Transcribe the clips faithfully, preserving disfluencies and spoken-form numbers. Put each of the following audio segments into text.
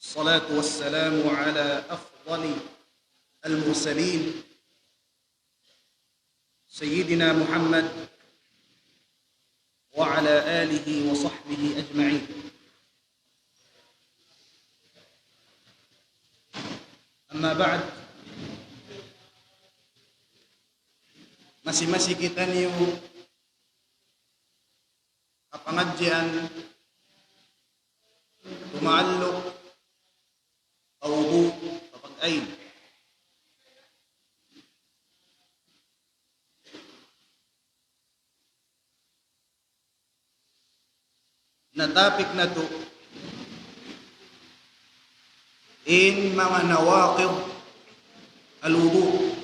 والصلاة والسلام على أفضل المرسلين سيدنا محمد وعلى آله وصحبه أجمعين. أما بعد، masi-masi kitaniyu ha pangadjian tumaalluk ha wudu' ha pag-ain. Na topic natu' in manga nawaqid al-wudu',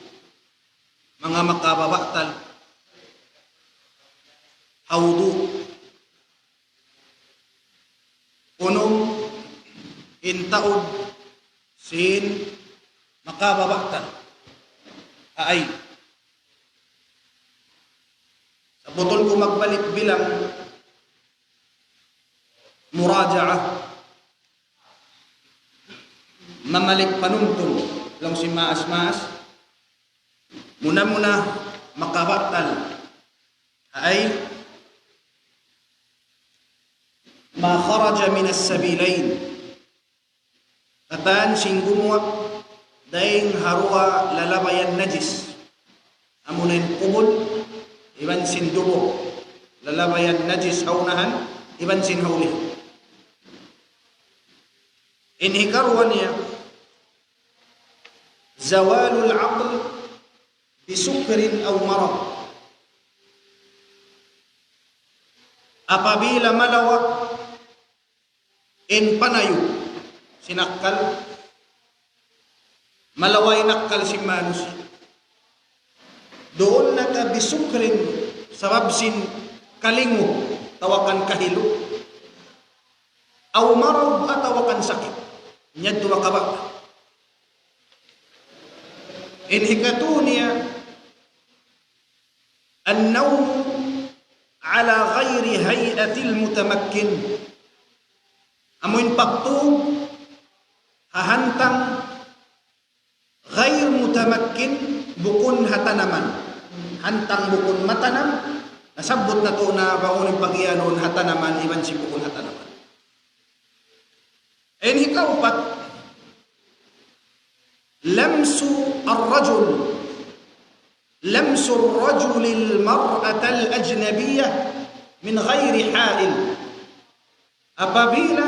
manga makababatal ha wudu'. Unum in taud sin makababatal ha ain. Sabbutun ku magbalik bilang muraja'ah, mamalik panumtum, laung sin maas-maas, muna-muna makabatal ha ain, ما خرج من السبيلين. Katan sin gumuwa' dayn ha duwa lalabayan najis. Amuna in qubul iban sin dubur. Lalabayan najis ha unahan iban sin ha ulihan. In hikaruwa niya, زوال العقل بسكر أو مرض. Apabila malawa' in panayu' sin akkal, malawa' in akkal sin manusiya'. Duun na ka bisukrin, sabab sin kalingu, atawa kan kahilu. Aw marad, atawa kan sakit. Yadtu makabak. In hikatu niya, النوم على غير هيئة المتمكن. Amu in pagtug ha hantang غير متمكن, bukun ha tanaman. Hantang bukun matanam, nasabbut natu' na bang unu in pagiyanun ha tanaman, iban sin bukun ha tanaman. In hikaupat, لمس الرجل، لمس الرجل المرأة الأجنبية من غير حائل. Apabila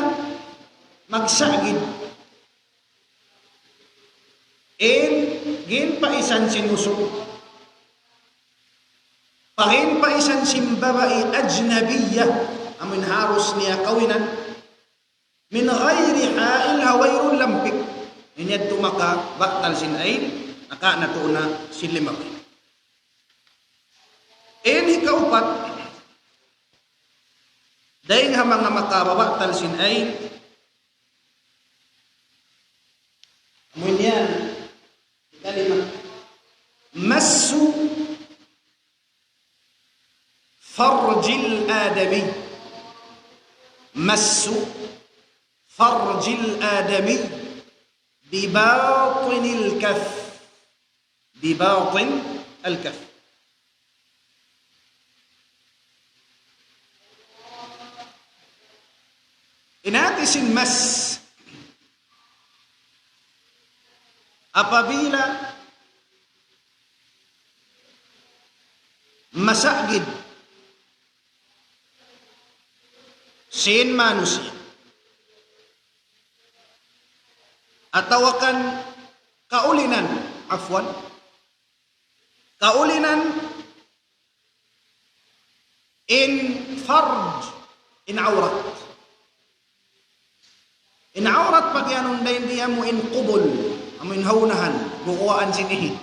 magsagid in ginpaisan sin usug, pa ginpaisan sin babai ajnabiyya, amun harus niya kawinan, من غير حائل, ha wayruun lampik. In yadtu makabatal sin ain, naka natu' na sin lima. In hikaupat, dayn ha manga makabatal sin ain, amu in yan, hikalima, مس فرج الآدمي. مس فرج الآدمي بباطن الكف. بباطن الكف. In hati sin mas, apabila masagid sin manusiya', atawa kan kaulinan, afwan, kaulinan in farj, in awrat. In awrat pagiyanun dayn di amu in qubul, amu in ha unahan, bukuan sin ihi.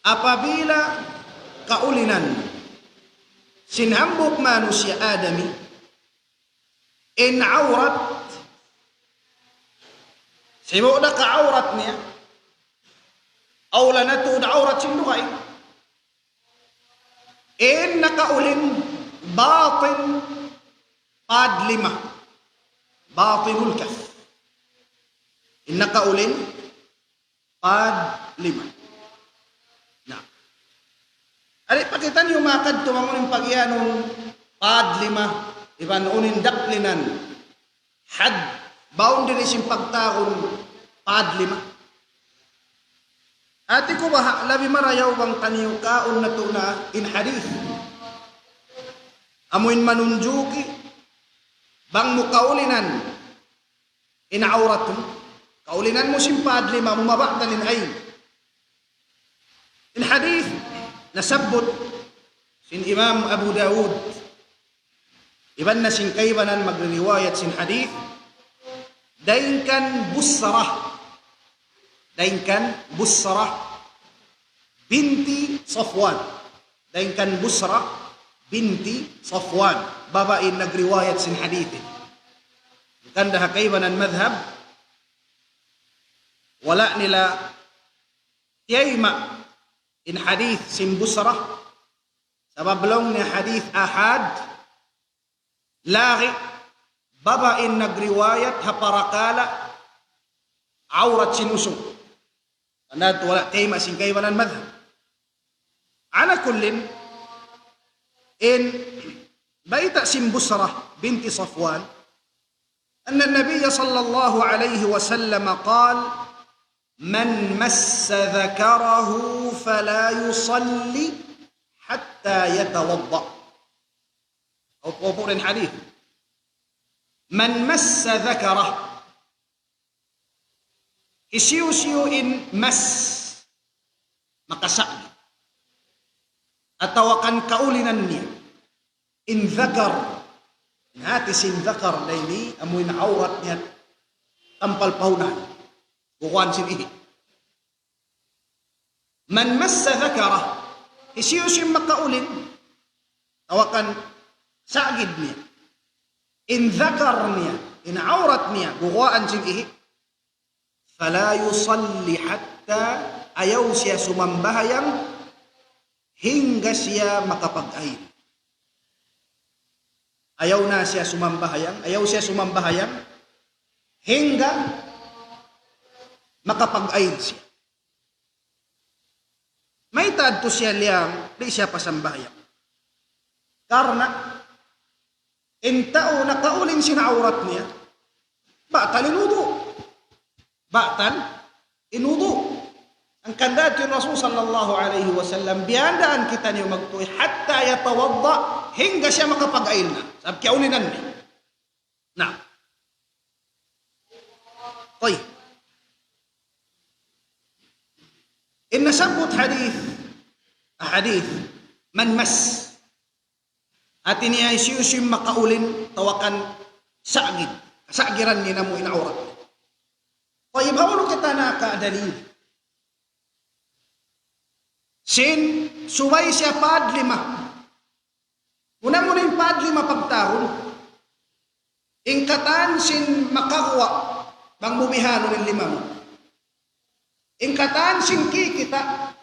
Apabila kaulinan sin hambuuk manusiya' adami, in awrat, sibu' da ka awrat niya, awla na tuud awrat sin dugaing. In nakaulin batin pad lima. Batinul kaff. In nakaulin, pad lima. Na. Ari, pakita' niyu makadtu bang unu in pagiyanun pad lima, iban unu in daklinan. Had, boundary sin pagtawagun pad lima. Hati ku baha' labi marayaw bang taniyu kaun natu' na in hadith. Amu in manunjuki bang mu kaulinan in awrat mu, kaulinan mu sin pad lima, amu maba'tal in ayn. In hadith nasabbut sin Imam Abu Dawud, iban na sin kaibanan magriwayat sin hadith, dayn kan Busrah, dayn kan Busrah binti Safwan, dayn kan Busrah binti Safwan, babai in nagriwayat sin hadith. Hangkan da ha kaibanan madhab, wala' nila tiyayma' in hadith sin Busrah, sabab laung niya hadith ahad, lagi' babai in nagriwayat ha parakala' awrat sin usug. Hangkan da wala' tiyayma' sin kaibanan madhab. Ala kullin, in bayta' sin Busrah binti Safwan, أن النبي صلى الله عليه وسلم قال: من مس ذكره فلا يصل حتى يتوضأ. Upu-upu in hadith. من مس ذكره. Hisiyu-siyu in mas, makasa'gid. Atawa kan kaulinan niya in dhakar. In hati sin dhakar na ini, amu in awrat niya tampal pa unahan. Bukuan sin ihi. من مس ذكره, hisiyu-siyu in makaulin, atawa kan sa'gid niya in dhakar niya, in awrat niya, bukuan sin ihi. فلا يصل حتى, ayaw siya sumambahayang hangga siya makapag-ayl. Ayaw na siya sumambahayang, ayaw siya sumambahayang hangga makapag-ayl siya. Mayta' yadtu siya liyang, di' siya pasambahayang? Karna' in tau nakaulin sin awrat niya, batal in wudu'. Batal in wudu'. Hangkan da in Rasul sallallahu alayhi wasallam, biyandaan kitaniyu magtuy, حتى يتوضأ, hangga siya makapag-ayl na. Sabab kiyaulinan niya. Na. Tayyib. In nasabbut hadith, hadith, من مس. Hati niya hisiyu-siyu in makaulin, atawa kan sa'gid. Sa'giran niya na amu in awrat. Tayyib, hawnu kita naka-dalil sin subay siya pad lima? Muna-muna in pad lima pagtawagun. In katan sin makaguwa', bang mu bihanun in lima mu. In katan sin kikita',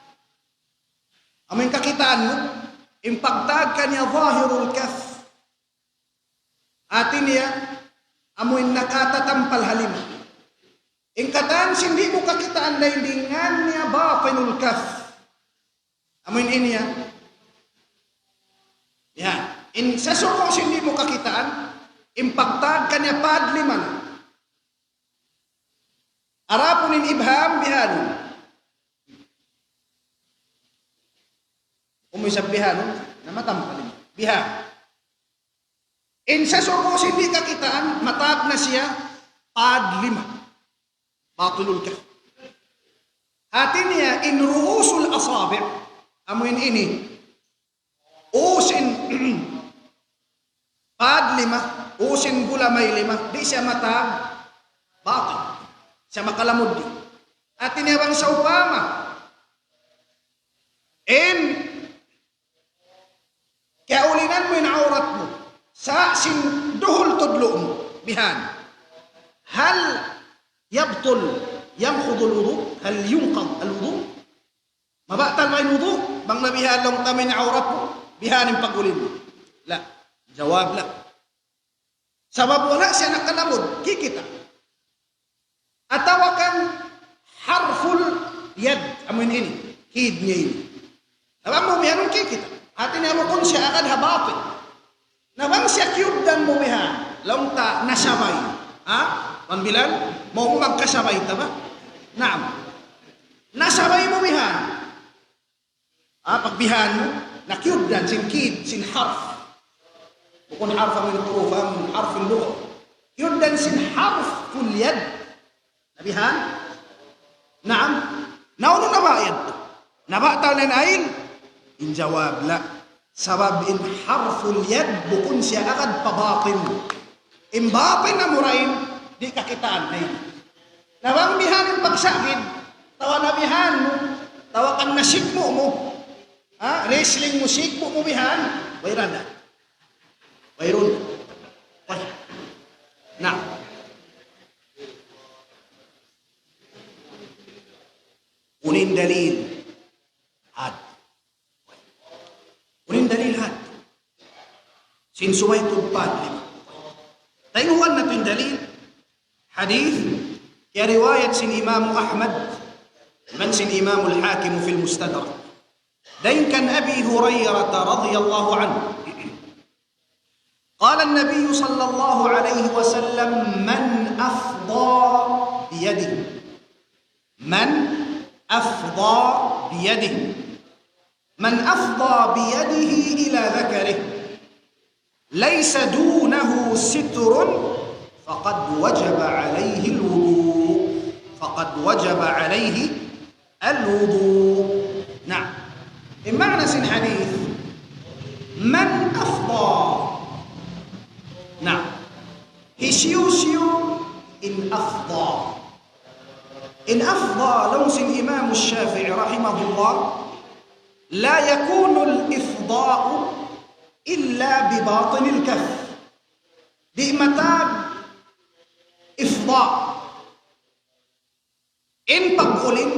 amu in kakitaan mu, in pagtawag kaniya ظاهر الكف. Hati niya, amu in nakatatampal ha lima. In katan sin di' mu kakitaan dayn di, in ngan niya باطن الكف. Amu in ini ya. Ya, in sasuku' sin di' mu kakitaan, in pagtawag kaniya pad lima na. Adapun in ibham bihanun. Amu isab bihanun, na matampal ini. Biham. In sasuku' sin di' kakitaan, matawag na siya pad lima. باطن الكف. Hati niya in رؤوس الأصابع, amu in ini. Us in pad lima, us in bulamay lima, di' siya matawag batin. Siya makalamud di'. Hati niya bang sawpama in kiyaulinan mu in awrat mu, sa' sin duhul tudlu' mu, bihan. هل يبطل، ينقض الوضوء؟ هل ينقض الوضوء؟ Mabatal ba in wudu'? Bang na bihan laung ta in awrat mu, bihan in pag-ulin mu. La. Jawab la. Sabab wala' siya nakalamud, kikita'. Atawa kan harful yad, amu ini, kid niya ini. Sabab mu biya' nun kikita'. Hati niya bukun siya agad ha batin. Na bang siya kiyugdan mu biya', laung ta nasabay. Ha? Pambilan, mau mu magkasabay ta ba? Naam. Nasabay mu biya'. Ha, pagbihan mu, na kiyugdan sin kid, sin harf. Bukun harf min huruf, min harfin lugha. Kiyugdan sin harful yad. Na bihan? Naam. Na unu na ba yadtu? Na batal na in ail? In jawab, la. Sabab in harful yad bukun siya agad pa batin. In batin na murain, di' kakitaan na in. Na bang bihan in pagsagid, tawa na bihan mu, tawa kan nasikmu mu, ha? Wrestling mu, sikmu mu bihan, wayruun na. Wayruun. Way. Na. Unu in dalil? Hat. Unu in dalil hat? Sin subay tuud pa' lima. Taynguan natu' in dalil. Hadith, ya riwayat sin Imam Ahmad, man sin Imam Al-Hakim fil Mustadrak. Dayn kan Abi Hurairah radiyallahu anhu. قال النبي صلى الله عليه وسلم: من أفضى بيده، من أفضى بيده، من أفضى بيده إلى ذكره ليس دونه ستر فقد وجب عليه الوضوء، فقد وجب عليه الوضوء. Na, in ma'na sin hadith, man afda. Na, hisiyu-siyu in afda. In afda, laung sin Imam Shafi'i rahimahullah, لا يكون الإفضاء إلا بباطن الكف. Di' matag ifda in pag-ulin,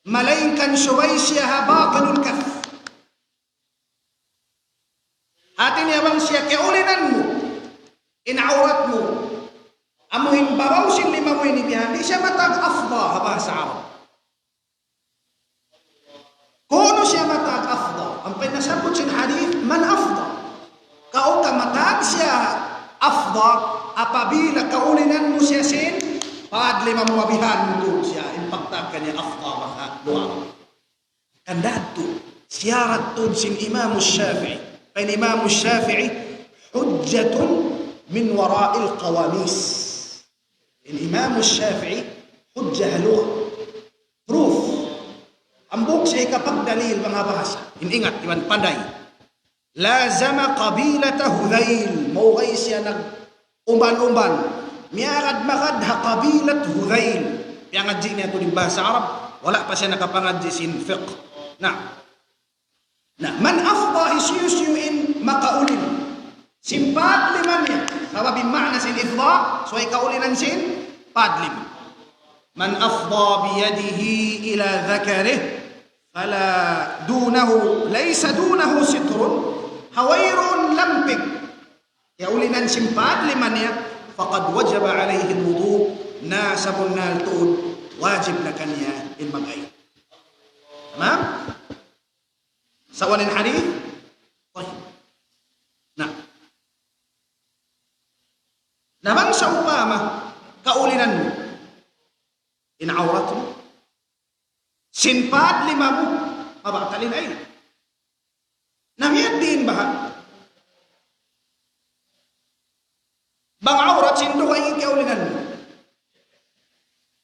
malaingkan subay siya ha batinul kaf. Hati niya bang siya kiyaulinan mu, in awrat mu, amu in babaw sin lima mu ini bihan, di' siya matag afda ha bahasa Arab. Kunu' siya matag afda. Ampa in nasabbut sin hadith, man afda. Kaw ka matag siya afda, apabila kaulinan mu siya sin, pad lima mu abihan mu siya, in pagtag kaniya afda maka luwa. Hangkan da tu, siyarat tuud sin Imam Shafi'i. Fa in Imam Shafi'i, حجة من وراء القواميس. In Imam Shafi'i, hujjah ha lugha. Proof. Hambuuk siya hikapagdalil manga bahasa. In ingat, iban panday. لازم قبيلة هذيل. Mawgay siya nag-umban-umban. Miyagad-magad ha qabilat Hudhayl. Piyangadji' niya tuud in bahasa Arab. Wala' pa siya nakapangadji' sin fiqh. Na. Na, man afda, hisiyu-siyu in makaulin sin pad lima niya. Sabab in ma'na sin ifda, subay kaulinan sin pad lima. من أفضى بيده إلى ذكره فلا دونه، ليس دونه ستر, ha wayruun lampig, kiyaulinan sin pad lima niya, فقد وجب عليه الوضوء, na sabunnal tuud wajib na kaniya in mag-ail. Tamam? Sawal in hadith? Tayyib. Na. Na bang sawpama, kaulinan mu in awrat mu, sin pad lima mu, mabatal in ail. Na miyaddiin baha'? Bang awrat sin dugaing in kaulinan mu.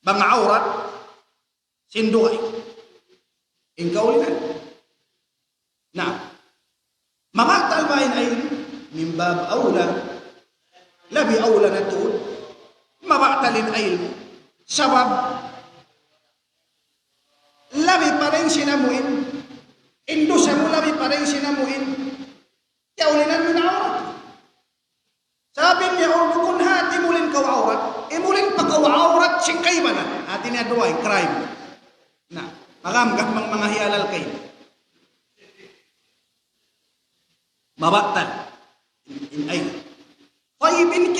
Bang awrat sin dugaing in kaulinan. Na, mabatal ba in ail? Min bab awla, labi awla na tuud, mabatal in ail. Sabab, labi pa dayn sin amu in, in dusa mu labi pa dayn sin amu in, kaulinan mu in awrat. Sabab in yaun bukun hat imulin kaw awrat, imulin pa kaw awrat sin kaibanan. Hati niya duwa in crime. Na, magam ka mang manga hiyalal kay. Mabatal in ail. Tayyib, in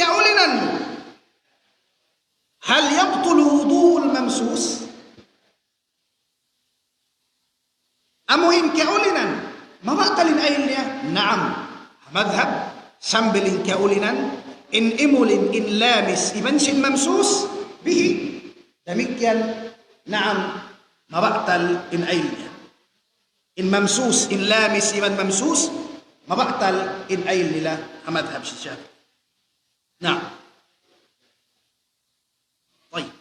madhab, sambil in kiyaulinan, in imulin, in lamis, iban sin mamsus, bihi, damikkiyan, naam, mabatal in ail niya. In mamsus, in lamis, iban mamsus, mabatal in ail nila, ha madhab sin Shafi'i. Naam. Tayyib.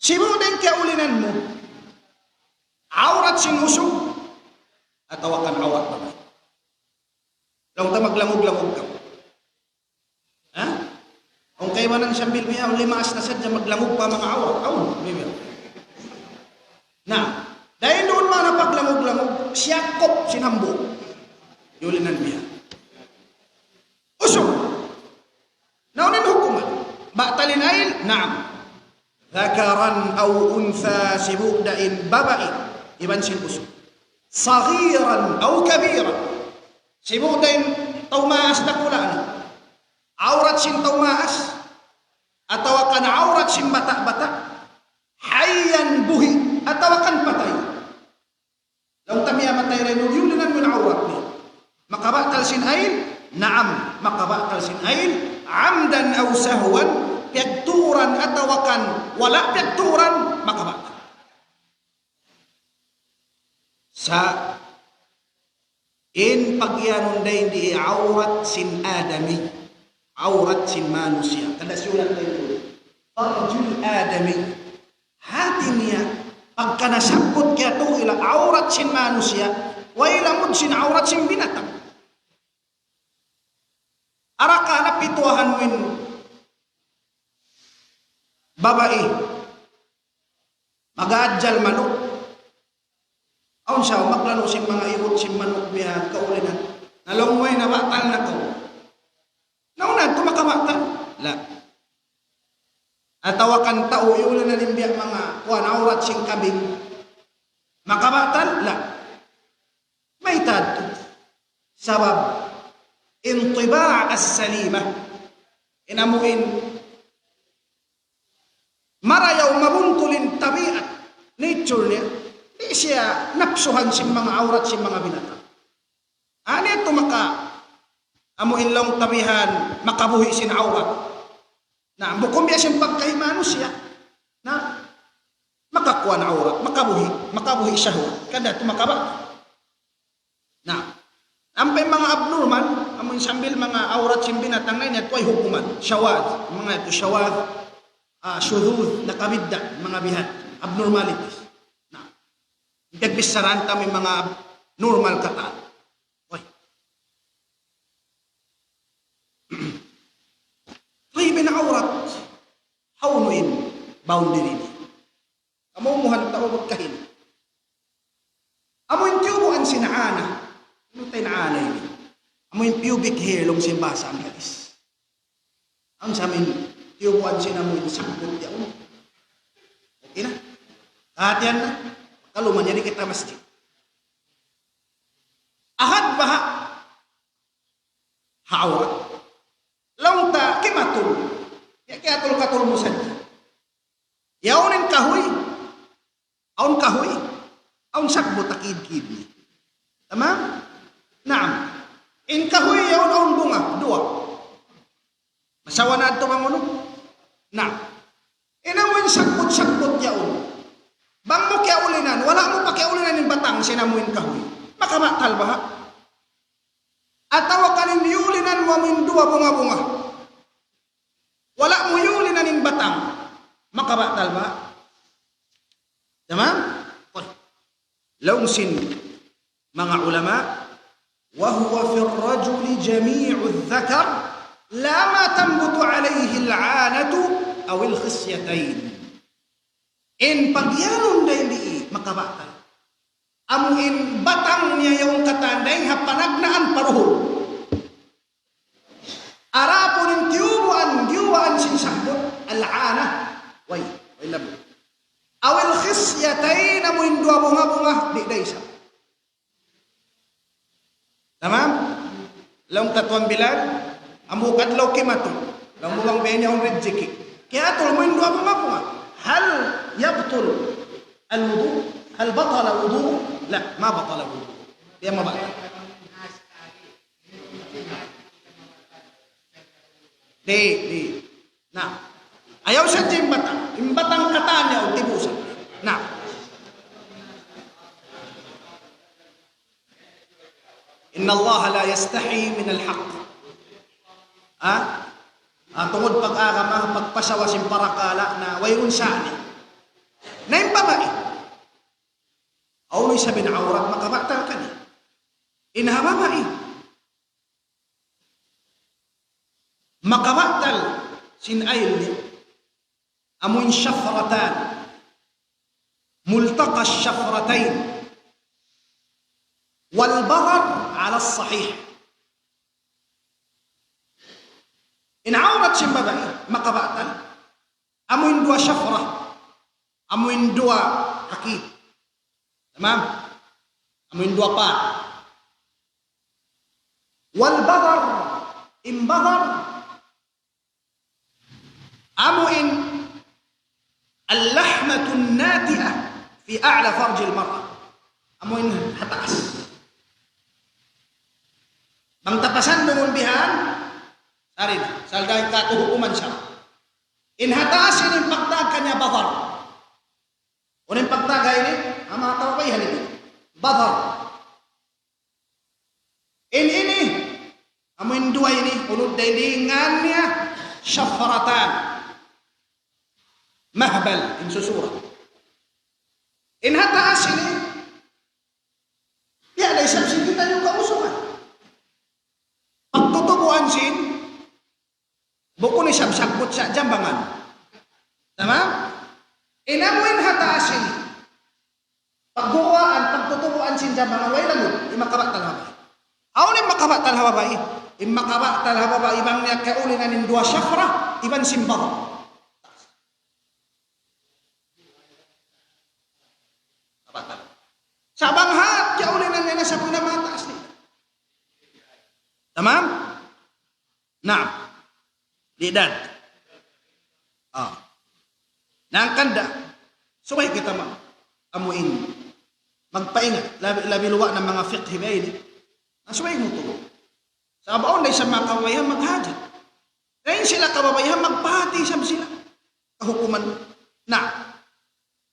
Sibu' da in kiyaulinan mu, awrat sin usug, atawa kan awrat babai. Laung ta maglangug-langug kaw. Ha? Awn kaibanan sambil biya' limaas na sadja maglangug pa manga awrat. Awn, biya'. Na, dayn duun man na paglangug-langug, siyakup sin hambuuk. Iyulinan biya'. Usug. Na unu in hukuman? Batal in ail? Naam. ذكرا أو أنثى, sibu' da in babai, iban sin usug. صغيرا أو كبيرا. Sibu' da in tau maas dakula' na. Awrat sin tau maas, atawa kan awrat sin bata'-bata'. حيا, buhi', atawa kan patay. Laung ta miyatay dayn duun, iyulinan mu in awrat niya. Makabatal sin ail? Naam, makabatal sin ail. عمدا أو سهوا, piyagtuuran atawa kan wala' piyagtuuran, makabatal. Sa' in pagiyanun dayn di awrat sin Adami, awrat sin manusiya'. Kada siyulat dayn duun, فرج الآدمي. Hati niya, pagka nasabbut kiyatunggal awrat sin manusiya', way lamud sin awrat sin binatang. Arakala' pituahan mu in babai, mag-aajal manuk. Awn siya, maglanu' sin manga ibut sin manuk biya' kaulinan. Na laung mu, "Ay, nabatal na kaw." Na unu, tuud makabatal? La. Atawa kan tau, iyulinan in biya' manga kuwan, awrat sin kabing. Makabatal? La. Mayta' tuud? Sabab, in tiba' as-salima. In amu in marayaw, mabuntul in tabiat, nature niya, di' siya napsuhan sin manga awrat sin manga binatang. Unu tuud maka, amu in laung ta bihan, makabuhi' sin awrat. Na, bukun biya' sin pagkahi manusiya'. Na, makakuan awrat, makabuhi', makabuhi' shahwat. Kada tuud makaba. Na, ampa in manga abnormal, amu in sambil manga awrat sin binatang na ini, yadtu way hukuman. Shadh, manga yadtu shadh, ah, shudhudh, nakabidda', manga bihan, abnormalities. Na, pagbicharahan ta in manga ab-, normal katan. Way. Way bin awrat. Hawnu in boundary niya? Kamu muhan tau magkahin. Amu in tiyubuan sin ana. Unu ta in ana ini? Amu in pubic hair laung sin bahasa Anggalis. Amu sa amu in tiyubuan sin amu in sabbut yaun. Okay na? Kahatihan na? Kalu man yari kita masjid. Ahad baha' ha awrat. Laung ta kimatul. Ya, kiyatul-katul mu sadja. Yaun in kahuy. Awn kahuy. Awn sabbut akid-kid niya. Tamam? Naam. In kahuy yaun awn bunga, duwa. Masawa na adtu bang unu? Naam. In amu in sabbut-sabbut yaun. Bang mu kiyaulinan, wala' mu pa kiyaulinan in batang sin amu in kahuy. Makabatal baha'? Atawa kan in iyulinan mu amu in duwa bunga-bunga. Wala' mu iyulinan in batang. Makabatal baha'? Tamam? Laung sin manga ulama, وهو في الرجل جميع الذكر لا ما تنبت عليه العانة أو الخصيتين. In pagiyanun dayn di makabatal. Amu in batang niya yaun katan dayn ha panagnaan pa duhul. Adapun in tiyubuan, tiyubuan sin sabbut, al-ana. Way, way lamud. Aw al-khisyatayn, amu in duwa bunga-bunga, di' da isab. Tamam? Laung ta tuwan Bilal, amu kadlaw kimatul. Laung mu bang bene on rijiki. Kiyatul mu in duwa bunga-bunga. هل يبطل الوضوء؟ هل بطل وضوءه؟ ما بطل وضوءه. Di' mabatal. Di', di'. Na. Ayaw sa' in batang. In batang katan niya, o tibusan. Na. إن الله لا يستحي من الحق. Ha? Ah, tungud pag-agama, pagpasawa sin parakala' na wayruun sani. Na in babai. Awn isab in awrat makabatal kaniya. In ha babai. Makabatal sin ayl niya. Amu in شفرتان. ملتقى الشفرتين. والبضر على الصحيح. In awrat sin babai, makabatal. Amu in duwa shafra. Amu in duwa hakid. Tamam? Amu in duwa pa. والبضر, in badar, amu in اللحمة الناتئة في أعلى فرج المرأة. Amu in ha taas. Bang ta pasandungun bihan, sari na, salga in katu' hukuman sa. In ha taas ini in pagtawag kaniya badar. Unu in pagtawag ini, ha manga tau pa ini. Badar. In ini, amu in duwa ini, unud da in ngan niya, shafratan. Mahbal, in susura. In ha taas ini, ya, da isab sin kitaniyu kausugan. Pagtutubuan sin, bukun isab sagbut sa' jambangan. Tamam? In amu in ha taas ini. Pagguwaan, pagtutubuan sin jambangan, way lamud, in makabatal ha babai. Awn in makabatal ha babai. In makabatal ha babai, bang niya kaulinan in duwa shafra, iban sin badar. Kabatal. Sa' bang hat, kaulinan niya na sa' pun ha mataas niya. Tamam? Naam. Lidan. Ah. Na hangkan da, subay kita ma-, amu in magpaingat, labi, labi luwa' na manga fiqhi ba ini. Na subay mu tuud. Sabab awn da isab manga kababaihan maghajat. Na in sila kababaihan magpahāti isab sila. Kahukuman. Na,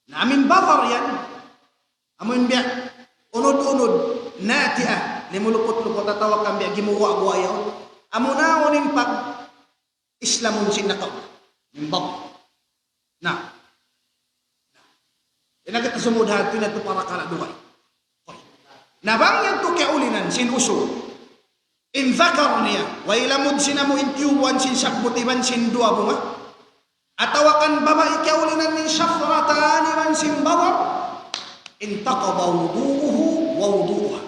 na amu in badar yan. Amu in biya' unud-unud, nati'a, limuluput-luput atawa kan biya' gimuwa'-guwa' yaun. Amu na awn in pag-Islamun sin nakauna. Amu in badar. Na. Di' na kita sumud ha yadtu, na yadtu parakala' dugaing. Na bang yadtu kaulinan sin usug. In dhakar niya, way lamud sin amu in tiyubuan sin sagbut iban sin duwa bunga. Atawa kan babai kaulinan min shafratan iban sin badar. انتقض وضوءه ووضوءها.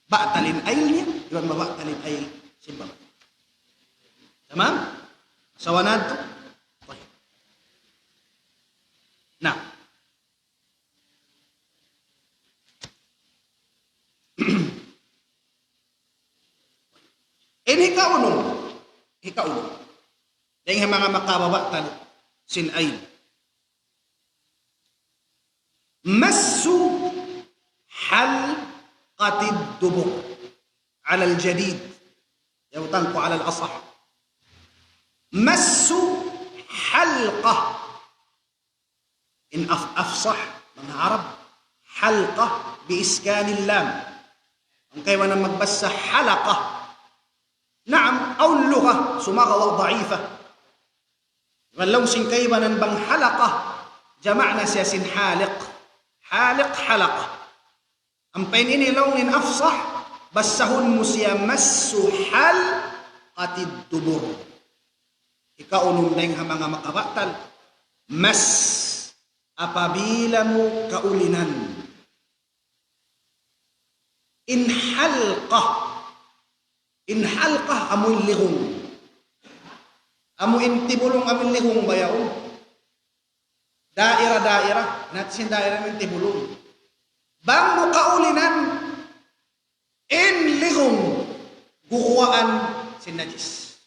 Batal in ayl niya, iban mabatal in ayl sin babai. Tamam? Asawa na yadtu? Tayyib. Na. In hikaunum, hikaunum. Dayn ha manga makababatal sin ayl. مس حلقة الدبر على الجديد. Yawtan ku على الأصح. مس حلقة. In af-, afsah, manga Arab, halqa bi iskanil lam. Bang kaibanan magbasa halaqa. Naam, awn lugha, sumagawa' da'ifa. Iban laung sin kaibanan bang halaqa, jama' na siya sin haliq. Haliq, halaqa. Ampa in ini laung in afsah, basahun mu siya مس حلقة الدبر. Hikaunum dayn ha manga makabatal. مس, apabila mu kaulinan. In halqa. In halqa amu in ligung. Amu in tibulung, amu in ligung ba yaun. Daira-daira, nat sin daira in tibulung. Bang mu kaulinan, in ligung, guguwaan sin najis.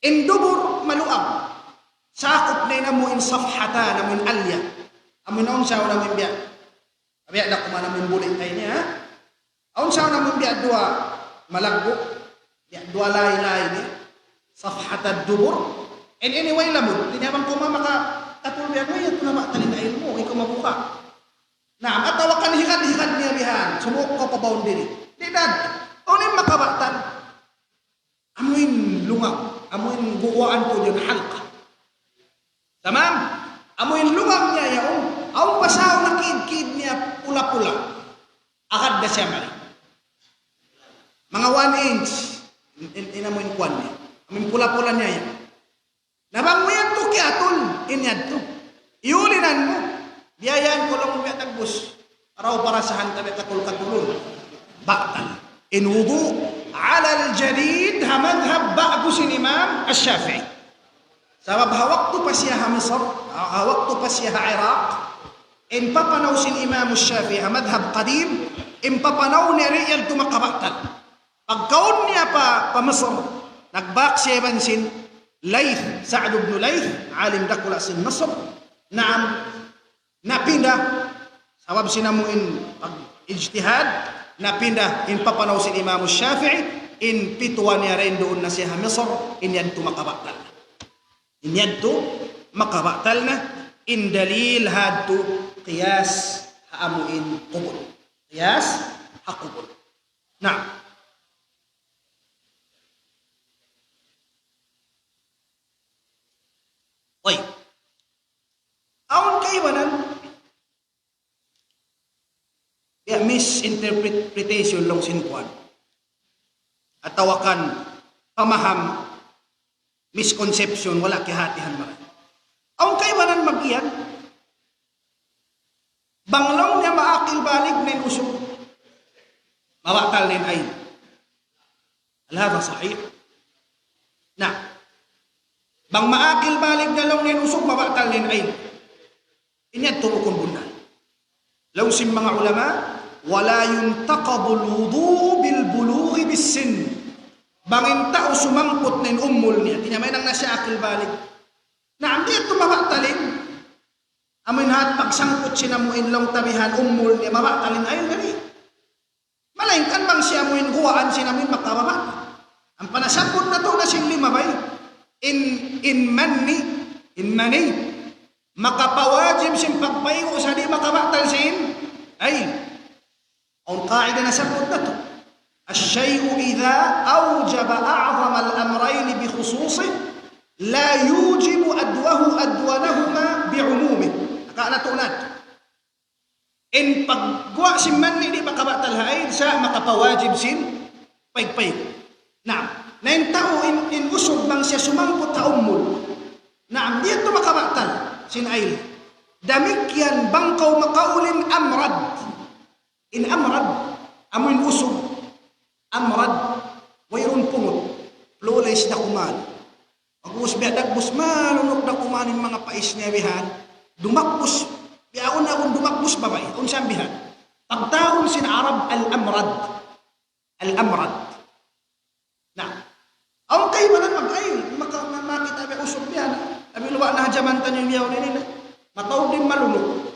In dubur maluag, sakup na in amu in safhatan, amu in alya. Amun awn sa awn amun biya'. Biya' da kuman amun buli' tay niya, ha? Awn sa awn amun biya' duwa malaggu', biya' duwa laylay niya. Safhat ad-dubur. In anyway, lamud. Di' niya bang kaw makatatul biya' niya, yadtu na ba talin ilmu', ikaw mabuka'. Naam, atawa kan hikad-hikad niya bihan, sumuuk kaw pa boundary. Di' na, unu in makabatal? Amuin lungaw, amuin guwaan ku diyan halqa. Tamam? Amuin lungaw niya yaun, awn pa sa awn nakid-kid niya pula-pula. Agad da siya mari. Manga one inch, in, in, in amuin kuwan niya. Amuin pula-pula niya yan. Na bang mu yadtu kiyatul, in yadtu. Iyulinan mu. Biya' yan, kulung mu biya' tagbus. Araw parasahan tabi katul-katulun. Batal. In wudu' ala al-jadid ha madhab ba'gu sin Imam Ash-Shafi'i. Sabab ha waktu pa siya ha Misr, ha, ha waktu pa siya ha Iraq, in papanaw sin Imam Ash-Shafi'i ha madhab qadim, in papanaw niya di' yadtu makabatal. Pagkaun niya pa, pa Misr, nagbak siya iban sin Layth, Sa'd ibn Layth, alim dakula' sin Misr. Naam, napinda, sabab sin amuin pag-ijtihad, napinda in papanaw sin Imam Shafi'i, in pituwa niya rin duun na siya ha Misr, in yadtu makabatal. In yadtu makabatal na, in dalil hadtu qiyas ha amuin qubul. Qiyas ha qubul. Naam. Way. Awn kaibanan, ya, misinterpretation laung sin kuwan. Atawa kan pamaham, misconception, wala' kiyahatihan marayaw. Awn kaibanan mag-iyan. Bang laung niya maakil balig na in usug, mabatal na in ain. Hal hadha sahih? Na, bang maakil balig na laung niya in usug, mabatal na in ain. Ini yadtu bukun bunnal. Laung sin manga ulama, ولا ينتقض الوضوء بالبلوغ بالسن. Bang in tau sumangput na in umul niya, di' niya mahinang na siya akil balig. Na, di' yadtu mabatal in. Amuin hat pagsangkut sin amuin laung ta bihan umul niya, mabatal in ain, di'. Malaingkan bang siya amuin guwaan sin amuin makabatal. Ampa nasabbut natu' na sin lima bay. In, in manni, in mani. Makapawajib sin pagpaygu' sa' di' makabatal sin ain. Awn qaida nasabbut natu'. الشيء إذا أوجب أعظم الأمرين بخصوصه لا يوجب أدوه أدونهما بعمومه. Naka natu' natu'. In pagguwa' sin manni di' makabatal ha ain, sa' makapawajib sin paypay. Naam. Na in tau in, in usug bang siya sumangput ha umul. Naam, di' yadtu makabatal sin ain. Damikkiyan bang kaw makaulin amrad. In amrad, amuin usug. Amrad, wayruun pungut. Flawless da kuman. Pag'ubus biya' dagbus, malunuk da kuman in manga pais niya bihan. Dumagbus, biya' agun-agun dumagbus babai, unsan bihan. Pagtawagun sin Arab, al-amrad. Al-amrad. Na, awn kaibanan mag-ain, maka-, ma-, makita' biya' usug bihan. Abi luwa na jaman taniyu biya' ini na. Mataud in malunuk.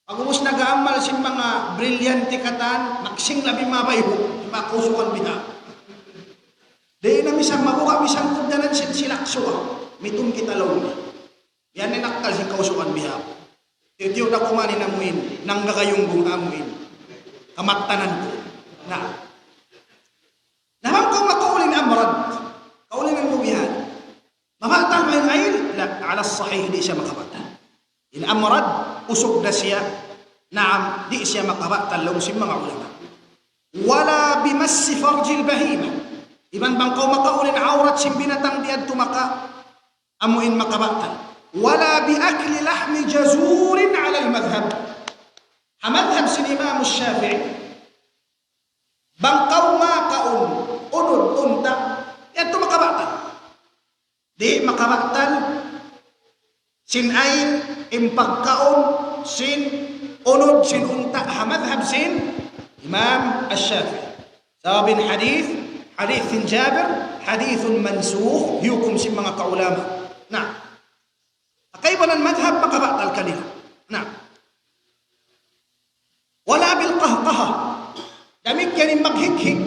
Pag'ubus nag-aamal sin manga brilyante katan, magsing labi mabayhu', di' makausugan biha. Di' na misan mabuka', misan kugdanan sin silaksuwa, mitum kita laung. Yan in akkal sin kausugan biha. Tiyu'-tiyu' da kuman in amuin, nanggagayungbung amuin. Kamattanan ku. Na. Na bang kaw makaulin amrad, kaulin mu bihan. Mabatal ba in ain? La, ala sahih, di' siya makabatal. In amrad, usug da siya, naam, di' siya makabatal laung sin manga ulama. ولا بمس فرج البهيمة. Iban bang kaw makaulin awrat sin binatang di' yadtu maka, amuin makabatal. ولا بأكل لحم جزور على المذهب. Ha madhab sin Imam Shafi'i, bang kaw makaun unud unta', yadtu makabatal. Di' makabatal sin ain in pagkaun sin unud sin unta' ha madhab sin Imam Ash-Shafi'i. Sabab in hadith, hadith sin Jabir, hadithun mansukh, hiyukum sin manga kaulama. Na, kaibanan madhab makabatal kanila. Na, Wala bil qahqaha. Damikkiyan in maghikhik.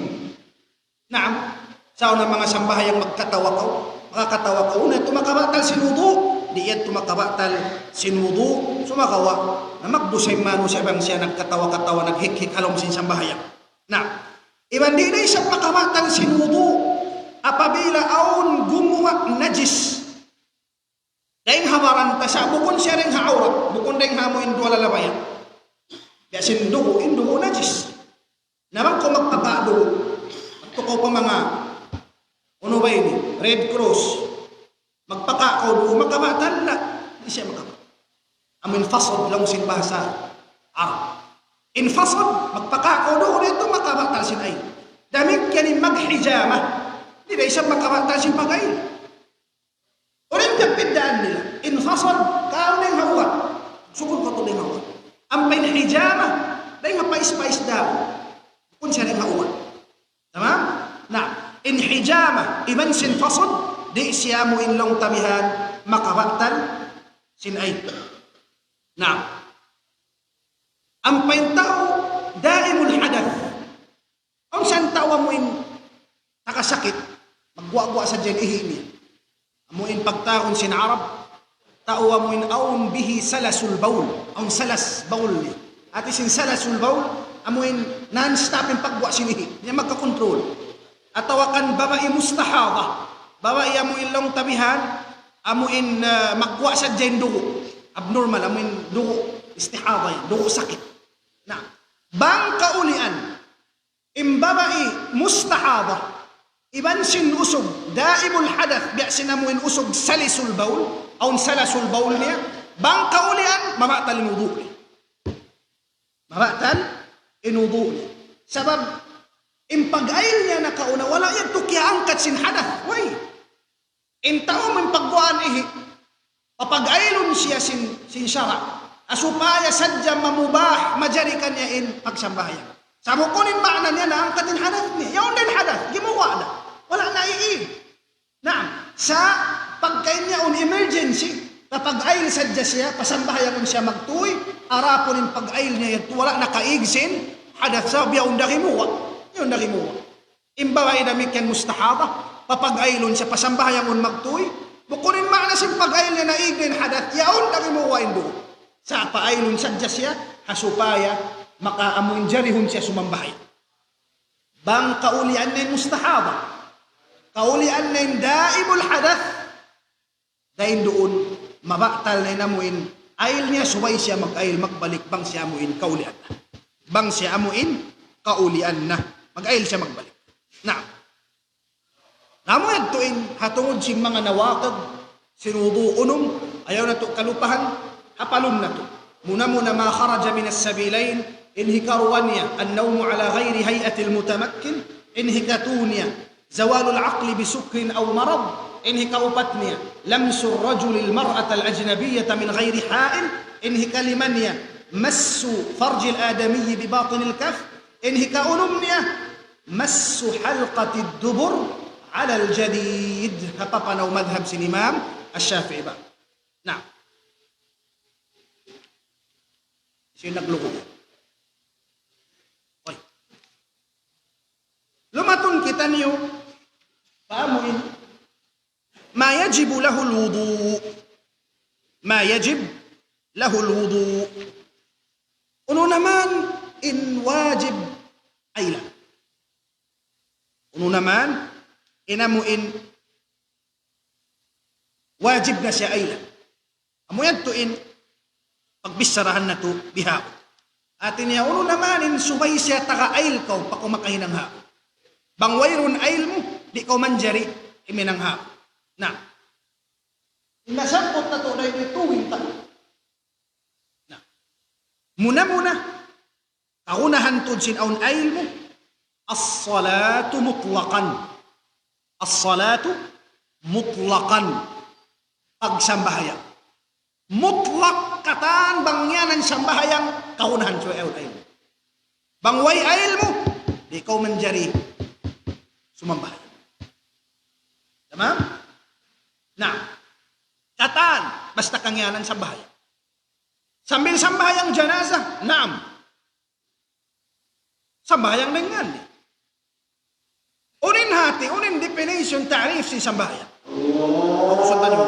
Naam. Sa' awn manga sambahayang magkatawa kaw. Makakatawa kaw. Unu yadtu makabatal sin wudu'? Di' yadtu makabatal sin wudu'. Sumagawa' na magdusa in manusiya' bang siya nagkatawa-katawa, naghikhik ha lawm sin sambahayang. Naam. Iban di' da isab makabatal sin wudu' apabila awn gumuwa' najis. Dayn ha baran ta sa' bukun siya dayn ha awrat, bukun dayn ha amu in duwa lalabayan. Biya' sin dugu', in dugu' najis. Na bang kaw magpaka' dugu', adtu kaw pa manga, unu ba ini, Red Cross. Magpaka' kaw dugu', makabatal? La, di' siya makabatal. Amu in fasad laung sin bahasa Arab. In fasad, magpaka' kaw dugu', di' yadtu makabatal sin ail. Damikkiyan in maghijama, di' da isab makabatal sin pag-ail. Unu in pagbiddaan nila? In fasad, kaun dayn ha ugat. Sukul kaw dayn ha ugat. Ampa in hijama, dayn ha pais-pais daw. Bukun siya dayn ha ugat. Tamam? Na, in hijama, iban sin fasad, di' siya amu in laung ta bihan makabatal sin ail. Na, ampa in tau daimul hadath. Awn sa in tau amu in taga sakit, magguwa'-guwa' sadja in ihi' niya. Amu in pagtawagun sin Arab, tau amu in awn bihi salasul bawl, awn salas bawl niya. Hati sin salasul bawl, amu in non-stop in pagguwa' sin ihi', di' niya magkakontrol. Atawa kan babai mustahada, babai amu in laung ta bihan, amu in, ah, magguwa' sadja in dugu', abnormal, amu in dugu' istihada yan, dugu' sakit. Na, bang kaulian, in babai mustahada, iban sin usug daimul hadath, biya' sin amu in usug salisul bawl, awn salasul bawl niya, bang kaulian, mabatal in wudu' niya. Mabatal in wudu' niya. Sabab, in pag-ail niya nakauna, wala' yadtu kiyaangkat sin hadath. Way. In tau amu in pagguwaan ihi', papag-ailun siya sin, sin sara'. Ha supaya sadja mamubah, majari kaniya in pagsambahayang. Sa' bukun in maana niya naangkat in hadath niya. Yaun da in hadath, gimuwa' da. Wala' na iig. Naam, sa' pagka in yaun emergency, papag-ail sadja siya, pasambahayangun siya magtuy, adapun in pag-ail niya yadtu wala' nakaig sin hadath, sabab yaun da gimuwa'. Yaun da gimuwa'. In babai damikkiyan mustahada, papag-ailun siya, pasambahayangun magtuy. Bukun in maana sin pag-ail niya naig na in hadath, yaun da gimuwa' in dugu'. Sa' paailun sadja siya, ha supaya makaamu in jarihun siya sumambahayang. Bang kaulian na in mustahada, kaulian na in daimul hadath, dayn duun, mabatal na in amu in ail niya, subay siya mag-ail magbalik bang siya amu in kaulian na. Bang siya amu in kaulian na. Mag-ail siya magbalik. Na. Na amu yadtu in ha tungud sin manga nawaqid sin wudu' unum, ayaw natu' kalupahan, hapalun natu'. Muna-muna ما خرج من السبيلين, in hikaruwa niya, النوم على غير هيئة المتمكن, in hikatu niya, زوال العقل بسكر أو مرض. In hikaupat niya, لمس الرجل المرأة الأجنبية من غير حائل. In hikalima niya, مس فرج الآدمي بباطن الكف. In hikaunum niya, مس حلقة الدبر على الجديد. Ha papanaw madhab sin Imam Ash-Shafi'i ba. Na. Siya nagluko. Oy. Lumatun kitaniyu pa amu in ما يجب له الوضوء. ما يجب له الوضوء. Unu na man in wajib ailan. Unu na man in amu in wajib na siya ailan. Amu yadtu in pagbicharahan natu' bihaun. Hati niya, unu na man in subay siya taga-ail kaw pa kaw makahinang haun. Bang wayruun ail mu, di' kaw manjari himinang haun. Na. In nasabbut natu' na ini tuwing taun. Na. Muna-muna, kagunahan tuud sin awn ail mu, الصلاة مطلقا. الصلاة مطلقا. Pagsambahayang. Mutlak katan bang ngiyanan sambahayang, kagunahan sin awn ail mu. Bang way ail mu, di' kaw manjari sumambahayang. Tamam? Na, katan, basta kangiyanan sambahayang. Sambil sambahayang janaza, naam. Sambahayang dayn ha ngan niya. Unu in hati, unu in definition, ta'rif sin sambahayang? Pag-usapan niyu.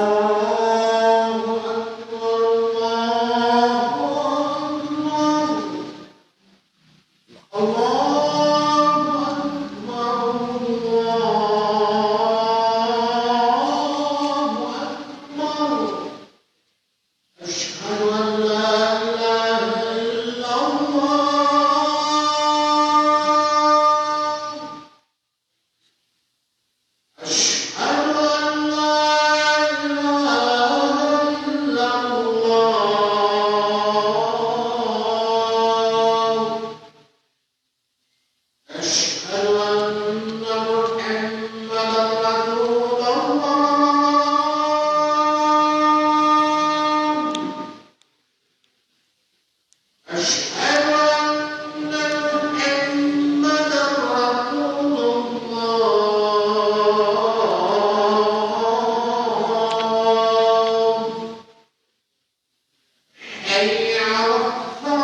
أشهد أن لا إله إلا الله. أشهد أن لا إله إلا الله. أشهد أن محمدا رسول الله. أشهد أن محمدا رسول الله. حي على الصلاة.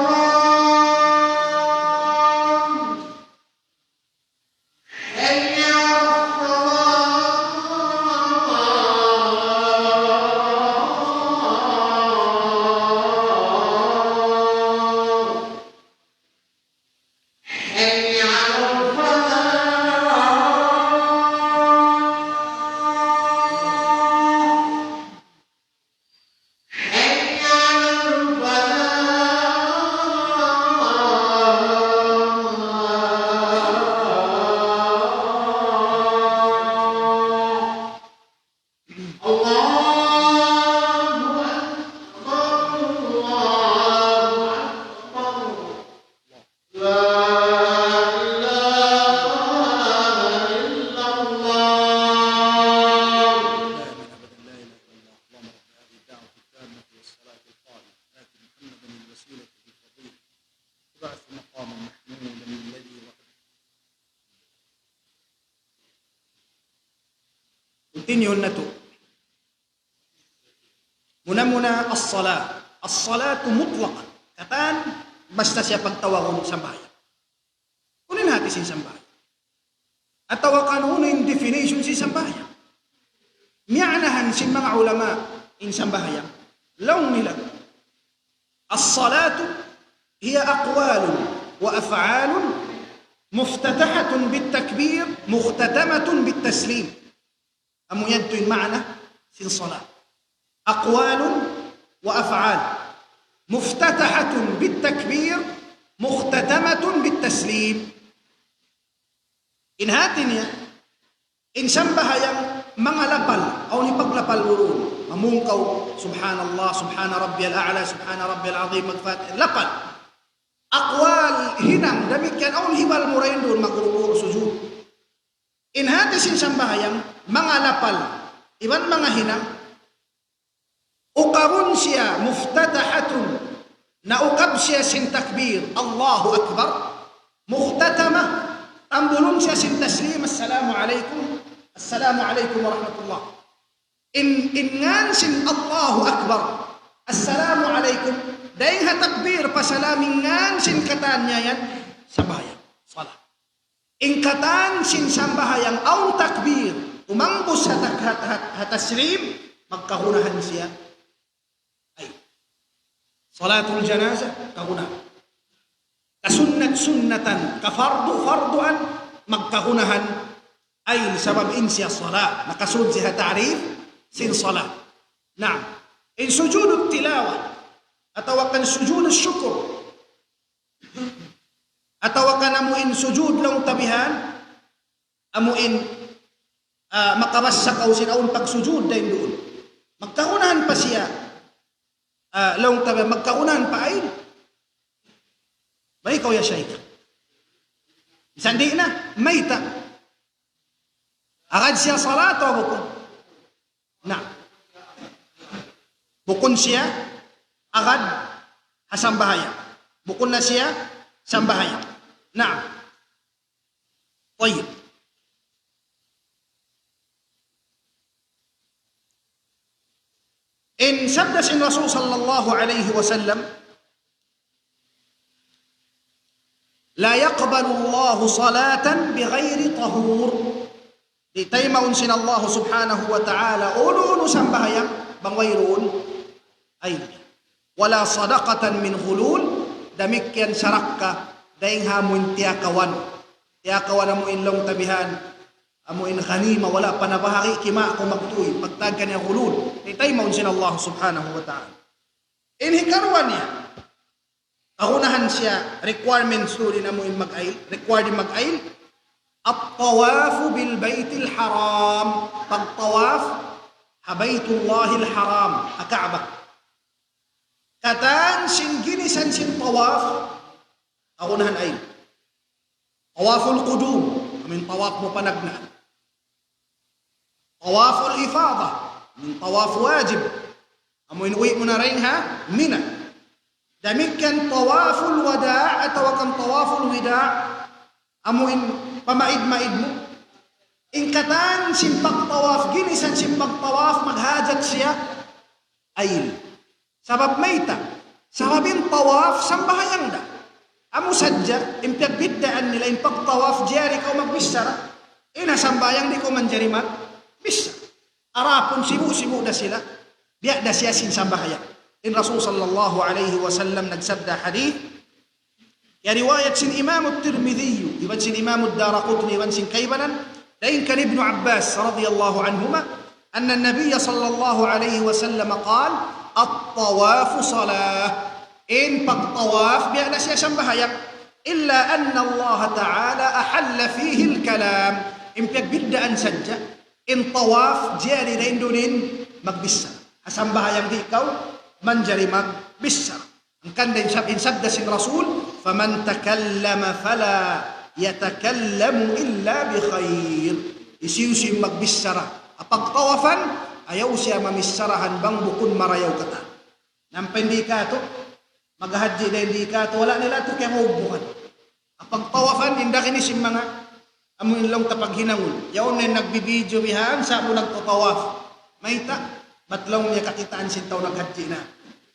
حي على الصلاة. حي على الفلاح. حي على الفلاح. الله أكبر، الله أكبر. لا إله إلا الله. دائمًا أبدًا لا إله إلا الله. اللهم رب هذه الدعوة التامة والصلاة القائمة، آت محمدا الوسيلة والفضيلة، وابعثه مقاما محمودا الذي وعدته. Continue natu'. Muna-muna, as-salah. As-salatu mutlaqan. Katan, basta siya pagtawagun sambahayang. Unu in hati sin sambahayang? Atawa kan unu in definition sin sambahayang? Miyaanahan sin manga ulama in sambahayang. Laung nila, الصلاة هي أقوال وأفعال مفتتحة بالتكبير مختتمة بالتسليم. Amu yadtu in maana sin salat. أقوال وأفعال مفتتحة بالتكبير مختتمة بالتسليم. In hati niya, in sambahayang manga lapal, awn hipaglapal duun. Mamung kaw, سبحان الله، سبحان ربي الأعلى، سبحان ربي العظيم, mag-Fatiha, lapal. Aqwal, hinang, damikkiyan awn hibal mu dayn duun, magruku', sujud. In hati sin sambahayang, manga lapal, iban manga hinang, ukabun siya, مفتتحة, naukab siya sin takbir, الله أكبر, مختتمة, tambulun siya sin taslim, السلام عليكم، السلام عليكم ورحمة الله. In, in ngan sin الله أكبر، السلام عليكم, dayng ha takbir pa salam, in ngan sin katan niya yan, sambahayang, salat. In katan sin sambahayang awn takbir, umangbus ha tak-, ha, ha, ha taslim, magkagunahan siya. Ay. Salatul janaza, kagunahan. Kasunnat-sunnatan, kafardu-farduan, magkagunahan. Ay, sabab in siya salat. Nakasud siya ha ta'rif sin salat. Naam. In sujudut tilawa, atawa kan sujudus syukur, atawa kan amu in sujud laung ta bihan, amu in, ah, makabassa kaw sin awn pagsujud dayn duun. Magkagunahan pa siya, ah, laung ta bihan, magkagunahan pa ayn. Bay kaw ya Shaykh. Misan di' na, mayta'? Agad siya salat atawa bukun? Na. Bukun siya agad ha sambahayang. Bukun na siya sambahayang. Na. Tayyib. In sabda sin Rasul sallallahu alayhi wasallam, لا يقبل الله صلاة بغير طهور. Di' taymaun sin Allah subhanahu wa ta'ala unu-unu sambahayang bang wayruun ayl. ولا صدقة من غلول, damikkiyan sarakka dayn ha amuin tiyakawan. Tiyakawan amuin laung ta bihan, amuin ghanima, wala' pa nabahagi', kimawa' kaw magtuy, pagtawag kaniya ghulul. Di' taymaun sin Allah subhanahu wa ta'ala. In hikaruwa niya, kagunahan siya, requirements tuud in amuin mag-ayl, required mag-ayl, الطواف بالبيت الحرام, pagtawaf ha Baytullahil Haram, ha Kaaba. Katan sin ginisan sin tawaf, kagunahan ayl. Tawaful qudum, amuin tawaf mu panagnaan. Tawaful ifada, amuin tawaf wajib. Amuin uwi' mu na dayn ha Mina. Damikkiyan tawaful wada' atawa kan tawaful wida', amuin pamaid-maid mu. In katan sin pagtawaf, ginisan sin pagtawaf, maghajat siya ayl. Sabab mayta'? Sabab in tawaf sambahayang da. Amu sadja, in piyagbiddaan nila in pagtawaf, jari kaw magbichara. In ha sambahayang di' kaw manjari magbichara. Adapun sibu'-sibu' da sila, biya' da siya sin sambahayang. In Rasul sallallahu alayhi wasallam nagsabda hadith, ya riwayat sin Imam Tirmidhi, iban sin Imam Daraqutni, iban sin kaibanan, dayn kan Ibnu Abbas radiyallahu anhuma, أن النبي صلى الله عليه وسلم قال: الطواف صلاة. In pagtawaf, biya' da siya sambahayang. إلا أن الله تعالى أحل فيه الكلام. In piyagbiddaan sadja, in tawaf, jari da in duun in magbichara. Ha sambahayang di' kaw manjari magbichara. Hangkan da in sab-, in sabda sin Rasul, فمن تكلم فلا يتكلم إلا بخير. Hisiyu-siyu in magbichara ha pagtawafan, ayaw siya mamicharahan bang bukun marayaw katan. Nampa in di' katu', maghajji da in di' katu', wala' nila tu kiyaubuhan. Ha pagtawafan, in da kini sin manga, amu in laung ta paghinangun. Yaun na in nagbibidyo bihan, sa' mu nagtatawaf. Mayta', bat laung niya kakitaan sin tau naghajji na.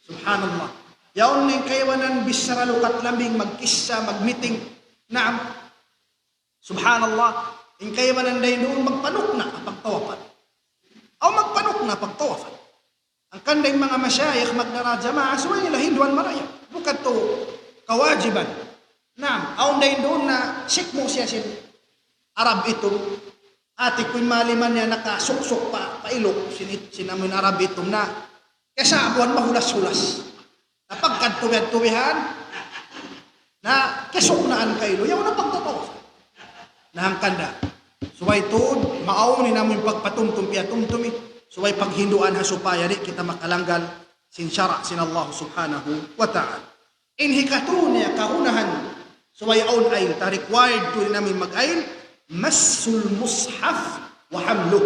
Subhanallah. Yaun na in kaibanan bichara lukat lambing, magkissa, magmiting. Naam. Subhanallah. In kaibanan dayn duun magpanukna' ha pagtawafan. Aw magpanukna' ha pagtawafan. Hangkan da in manga mashayikh magdara jamaa, subay nila hinduan marayaw. Bukun tu kawajiban. Naam, awn da in duun na sikmu' siya sin Arab Itum. Hati ku in maliman niya nakasuksuk pa, pa iluk sin it-, sin amuin Arab Itum na. Kiyasa'buhan mahulas-hulas. Na pagkadtu biya' tubihan, na kisuknaan kailu, yaun na pagtatawaf. Na hangkan da. Subay tuud, maawn in amuin pagpatumtum piyatumtumi. Subay paghinduan ha supaya di' kita makalanggal sin sara' sin Allah subhanahu wa ta'ala. In hikatu niya kagunahan, subay awn ayl, ta required tuud in amuin mag-ayl, مسح المصحف وحمله.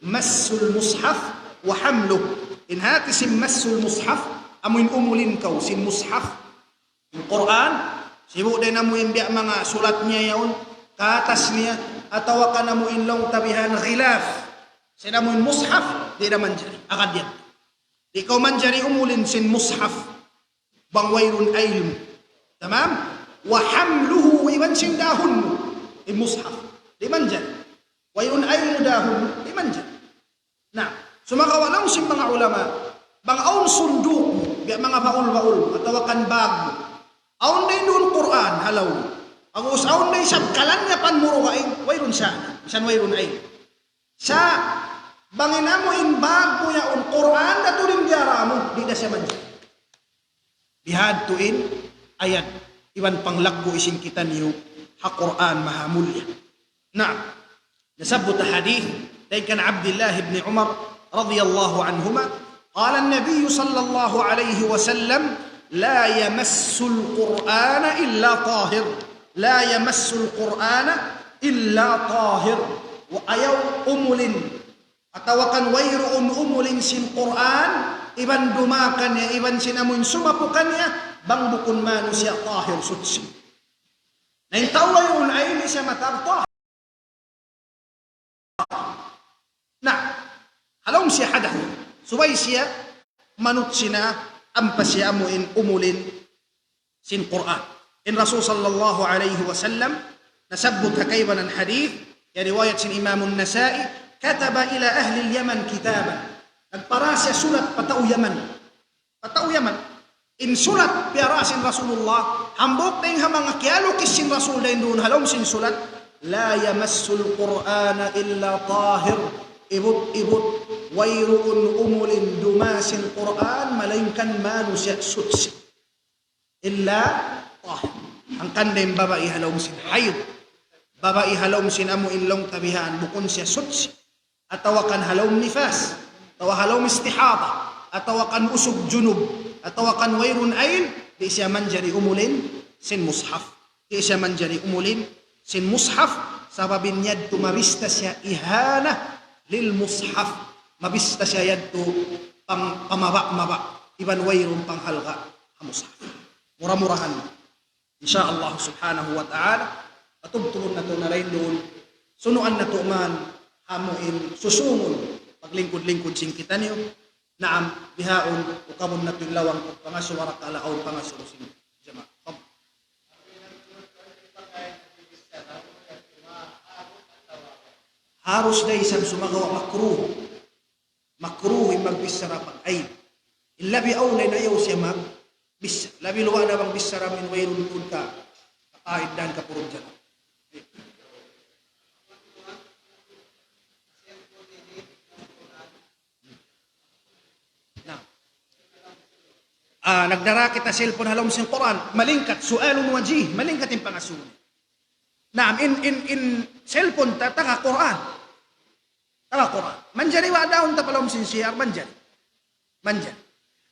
مسح المصحف وحمله. In hati sin مسح المصحف, amuin umulin kaw sin mushaf. In Qur'an, sibu' da in amuin biya' manga sulat niya yaun, katas niya, atawa kan amuin laung ta bihan ghilaf. Sin amuin mushaf, di' da manjari. Agad yan. Di' kaw manjari umulin sin mushaf. Bang wayruun ayl mu. Tamam? وحمله, iban sin dahun mu. In mushaf. Di' manjari. Wayruun ayl mu dahun mu. Di' manjari. Na, sumagawa' laung sin manga ulama, bang awn sunduk mu, biya' manga baul-baul, atawa kan bag mu. Awn da in duun Qur'an, ha lawm. Agus awn da isab kalan niya pa murugaing, wayruun sa, misan wayruun ayl. Sa', bang in amuin bag mu yaun Qur'an da tuud in diyara mu, di' da siya manjari. Bihadtu in ayat, iban panglaggu' sin kitaniyu ha Qur'an mahamulliya. Naam. Nasabbut ha hadith, dayn kan Abdullah ibn Umar radiyallahu anhuma, قال النبي صلى الله عليه وسلم: لا يمس القرآن إلا طاهر. لا يمس القرآن إلا طاهر. Wa-, ayaw umulin, atawa kan wayruun umulin sin Qur'an, iban dumā kaniya, iban sin amuin sumapu kaniya, bang bukun manusiya' tahir, suchi. Na in tau wayruun ayl, di' siya matag tahir. Na, ha lawm siya hadath. Subay siya manutsi na ampa siya amuin umulin sin Qur'an. In Rasul sallallahu alayhi wasallam, nasabbut ha kaibanan hadith, ya riwayat sin Imam An-Nasa'i, كتب إلى أهل اليمن كتابا. Nagpara siya sulat pa tau Yaman. Pa tau Yaman. In sulat piyara sin Rasulullah, hambuuk dayn ha manga kiyalukis sin Rasul dayn duun ha lawm sin sulat, لا يمس القرآن إلا طاهر. Ibut-ibut, wayruun umulin dumaa sin Qur'an, malaingkan manusiya' suchi. إلا طاهر. Hangkan da in babai ha lawm sin hayd. Babai ha lawm sin amu in laung ta bihan, bukun siya suchi. Atawa kan ha lawm nifas. Atawa ha lawm istihada. Atawa kan usug junub. Atawa kan wayruun ayl, di' siya manjari umulin sin mushaf. Di' siya manjari umulin sin mushaf, sabab in yadtu mabista siya ihana lil mushaf. Mabista siya yadtu pang-, pamaba'-maba'. Iban wayruun panghalga' ha mushaf. Mura-murahan, insya Allah subhanahu wa ta'ala, patubtubun natu' na dayn duun, sunuan natu' man amu in susungun, paglingkud-lingkud sin kitaniyu. Naam, bihaun, ukabun natu' in lawang pagpangasubu, barakala' awn pangasubu sin jamaa. Harus da isab, sumagawa' makruh. Makruh in magbichara pag-ayl. In labi awla in ayaw siya magbichara. Labi luwa' na bang bichara mu in wayruun tuud ka, kapaid dan ka purun jamaa. Na. Ah, nagdara kita cellphone ha lawm sin Qur'an. Malingkat, su'alun wajih. Malingkat in pangasubu. Naam, in, in, in cellphone ta, taga Qur'an. Taga Qur'an. Manjari wa daun ta pa lawm sin C R, manjari. Manjari.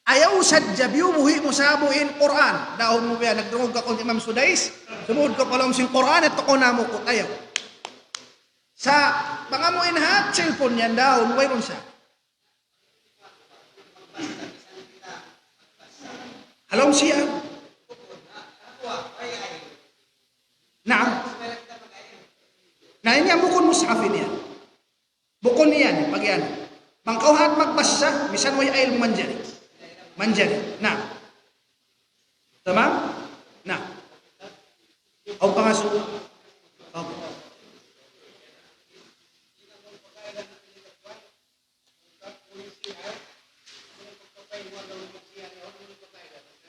Ayaw sadja biyubuhi' mu sa amu in Qur'an. Daun mu biya', nagdungug kaw kan Imam Sudais, sumud kaw pa lawm sin Qur'an, at tuko na mu kut, ayaw. Sa', bang amu in hat cellphone yan, daun, wayruun sa. Ha lawm C R. Naam. Na, ini yan bukun mushaf ini yan. Bukun yan, pag yan. Bang kaw hat magbasa, misan way ayl mu manjari. Manjari. Na. Tamam? Na. Aw pangasubu. Aw.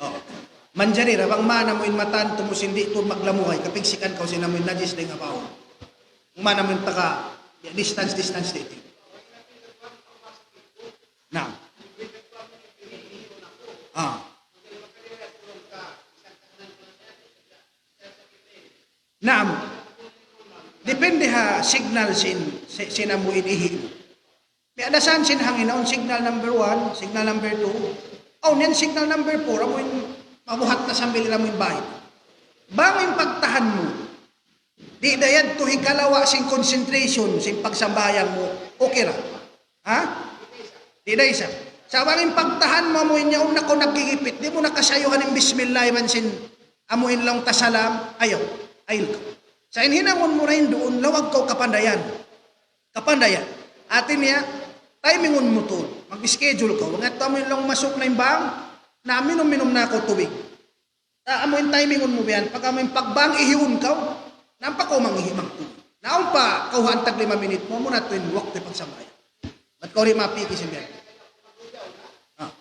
Oh. Manjari ra, bang mayan mu in matan tuud mu sin di' tuud maglamuhay, kapigsikan kaw sin amu in najis dayn ha baw. Bang mayan mu in taga, ya, distance, distance dito. Na. Ah. Naam. Depende ha signal sin, si-, sin amu in ihi mu. May adasan sin hangin, awn signal number one, signal number two. Awn yan signal number four, amu in mabuhat na sambil amu in bay. Bang in pagtahan mu, di' da yadtu hikalawa' sin concentration, sin pagsambahayang mu, okay ra. Ha? Di' da isab. Sa' bang in pagtahan mu, amu in yaun na kaw naggigipit, di' mu na kasayuhan in bismillah iban sin amu in laung ta salam, ayaw, ayl kaw. Sa' in hinangun mu ra in duun, lawag kaw kapandayan. Kapandayan. Hati niya, timingun mu tuud. Mag-schedule kaw. Bang yadtu amu in laung masuk na in bang, na minum-minum na kaw tubig. Ah, amu in timingun mu biya' yan. Pag amu in pagbang ihiun kaw, nampa kaw mangihi mangtū. Na awn pa, kawhaan tag lima minit mu, amu na tuud in waktu pagsambahayang. Bat kaw di' mapiki' sin biya' yan. Ah.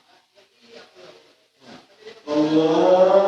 Allah.